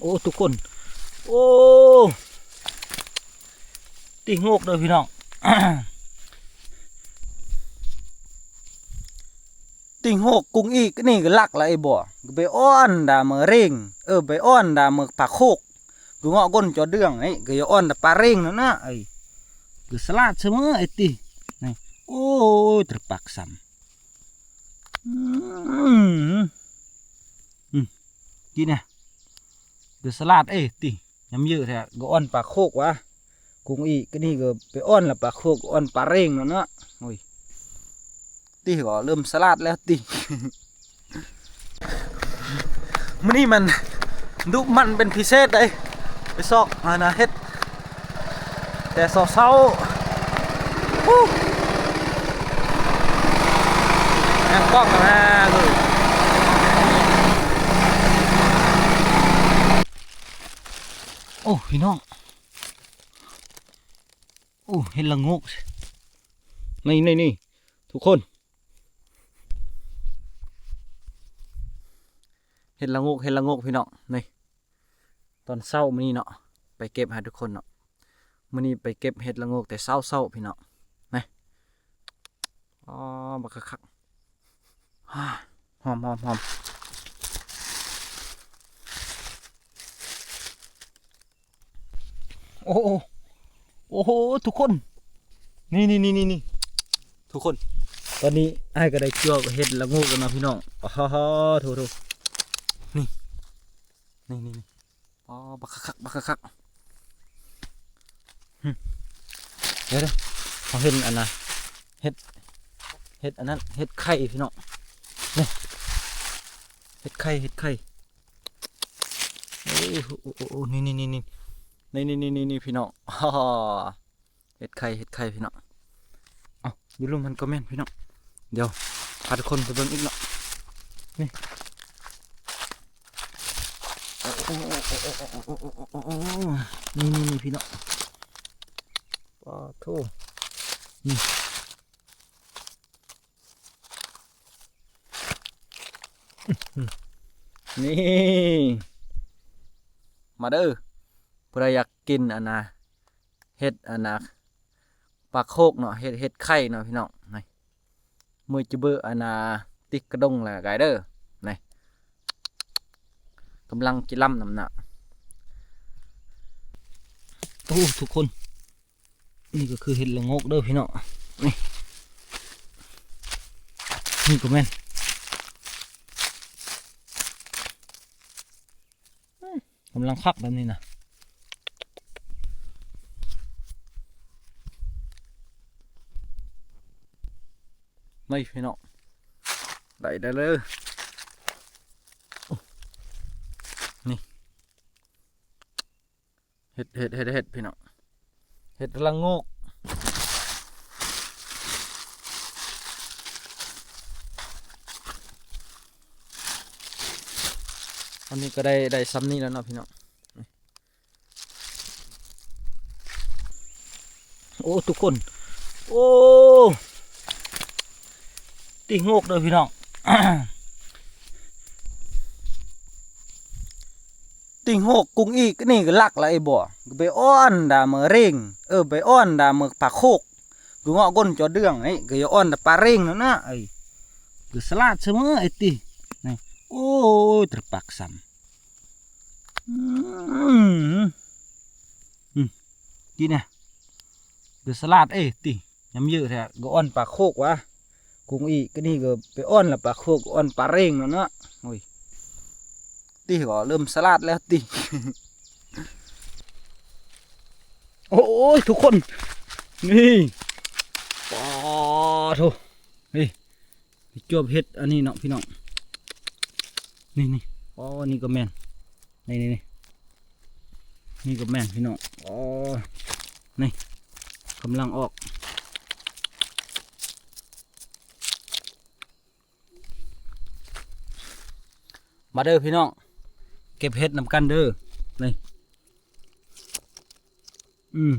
ໂອ້ ທຸກຄົນ ໂອ້ ຕິງໂງກເດີພີ່ນ້ອງ ຕິງໂງກກຸງອີກນີ້ກໍລັກລະໄອ້ບໍ່ ກໍໄປອ້ອນດາມາເຣງ ເອີ ໄປອ້ອນດາມາປາໂຄກ ກໍເງາະກົ້ນຈອເດືອງນີ້ ກໍຢ່າອ້ອນດາປາເຣງນັ້ນນະ ເອີ ກໍສະຫຼາດສະເໝີໄອ້ຕິ ນີ້ ໂອ້ຍ ຕະປັກຊ້ຳ ອືມ ອືມ ກິນນະ ຄືສະຫຼາດເອີຍຕິ ຍຳເຢີແທ້ ກໍອ້ອນປາໂຄກຫວາ ກຸງອີກ ກະນີ້ກໍໄປອ້ອນລະປາໂຄກ ອ້ອນປາເຣງນັ້ນເນາະ ໂອ້ຍ ຕິກໍເລີ່ມສະຫຼາດແລ້ວຕິ ມື້ນີ້ມັນດຸໝັ່ນເປັນພິເສດເດ້ ໄປຊອກຫານາເຫັດ ແຕ່ເຊົ້າໆ ຮູ້ ຍັງປ້ອງນາເລີຍ ໂອ້ ພີ່ນ້ອງ ໂອ້ ເຫັດລະໂງກ ນີ້ໆໆ ທຸກຄົນ ເຫັດລະໂງກ ເຫັດລະໂງກ ພີ່ນ້ອງ ນີ້ ຕອນເຊົ້າມື້ນີ້ເນາະ ໄປເກັບໃຫ້ທຸກຄົນເນາະ ມື້ນີ້ໄປເກັບເຫັດລະໂງກແຕ່ເຊົ້າໆ ພີ່ນ້ອງ ນີ້ ອໍ ບັກຄັກໆ ຫອມໆໆ ໂອ້ໂຫ ໂອ້ໂຫ ທຸກຄົນ ນີ້ໆໆໆ ທຸກຄົນ ຕອນນີ້ອ້າຍກໍໄດ້ຈົວກເຫັດລະໂງກແລ້ວເນາະພີ່ນ້ອງ ໂອ້ໂຫ ໂທ້ໆ ນີ້ ນີ້ໆໆ ອໍ ບັກຄັກໆ ບັກຄັກໆ ຫຶ ດຽວໆ ເຮົາເຫັນອັນນະ ເຫັດ ເຫັດອັນນັ້ນ ເຫັດໄຂ່ພີ່ນ້ອງ ນີ້ ເຫັດໄຂ່ ເຫັດໄຂ່ ໂອ້ ໂອ້ ໂອ້ ໂອ້ ນີ້ໆໆໆ ນີ້ໆໆໆ ພີ່ນ້ອງ ເຫັດໄຂ່ ເຫັດໄຂ່ພີ່ນ້ອງ ເອົ້າ ຢູ່ລຸ່ມຫັ້ນກໍແມ່ນພີ່ນ້ອງ ດຽວພາທຸກຄົນໄປເບິ່ງອີກເນາະ ນີ້ ໂອ້ ນີ້ໆໆ ພີ່ນ້ອງ ປາໂທ້ ນີ້ ນີ້ ມາເດີ ຜູ້ໃດຢາກກິນອັນນະ ເຫັດອັນນະ ປາໂຄກເນາະ ເຫັດ ເຫັດໄຂ່ເນາະພີ່ນ້ອງ ນີ້ ມືຈະເບີອັນນະ ຕິກກະດົງລະກາຍເດີ ນີ້ ກຳລັງກິນລຳນຳນະ ໂອ້ ທຸກຄົນ ນີ້ກໍຄືເຫັດລະໂງກເດີພີ່ນ້ອງ ນີ້ ນີ້ກໍແມ່ນ ກຳລັງຄັກແບບນີ້ນະ ນີ້ພີ່ນ້ອງ ໄດ້ ໄດ້ເລີຍ ນີ້ ເຫັດ ເຫັດ ເຫັດ ເຫັດ ພີ່ນ້ອງ ເຫັດລະໂງກ ອັນນີ້ກໍໄດ້ ໄດ້ຊ່ຳນີ້ແລ້ວເນາະພີ່ນ້ອງ ໂອ້ ທຸກຄົນ ໂອ້ ຕິງໂງກເດີພີ່ນ້ອງ ຕິງໂງກກຸງອີກ ນີ້ກໍລັກລະໄອ້ບໍ່ ກໍໄປອ້ອນດາມາເຣງ ເອີ ໄປອ້ອນດາມາປາໂຄກ ກໍເງາະກົ້ນຈອເດືອງນີ້ ກໍຢ່າອ້ອນດາປາເຣງນັ້ນນະ ເອີ ກໍສະຫຼາດສະເໝີໄອ້ຕິ ນີ້ ໂອ້ຍ ຕະປັກຊ້ຳ ອືມ ອືມ ກິນນະ ຄືສະຫຼາດເອີຍຕິ ຍຳເຢີແທ້ ກໍອ້ອນປາໂຄກຫວາ ກຸງອີກ ກະນີ້ກໍໄປອ້ອນລະປາໂຄກ ອ້ອນປາເຣງນັ້ນເນາະ ໂອ້ຍ ຕິກໍເລີ່ມສະຫຼາດແລ້ວຕິ ໂອ້ຍ ທຸກຄົນ ນີ້ ປາໂທ້ ນີ້ ໄປຈວບເຫັດອັນນີ້ເນາະພີ່ນ້ອງ ນີ້ໆ ອໍ ນີ້ກໍແມ່ນ ນີ້ໆໆ ນີ້ກໍແມ່ນພີ່ນ້ອງ ອໍ ນີ້ ກຳລັງອອກ ມາເດີພີ່ນ້ອງ ເກັບເຫັດນຳກັນເດີ ນີ້ ອືມ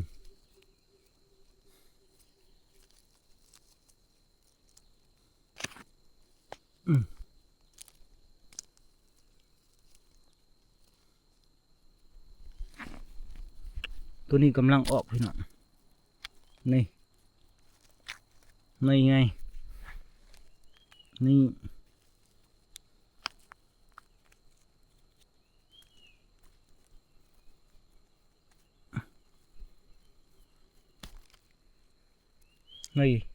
ອືມ ຕົວນີ້ກຳລັງອອກພີ່ນ້ອງ ນີ້ ນີ້ໄງ ນີ້ ນີ້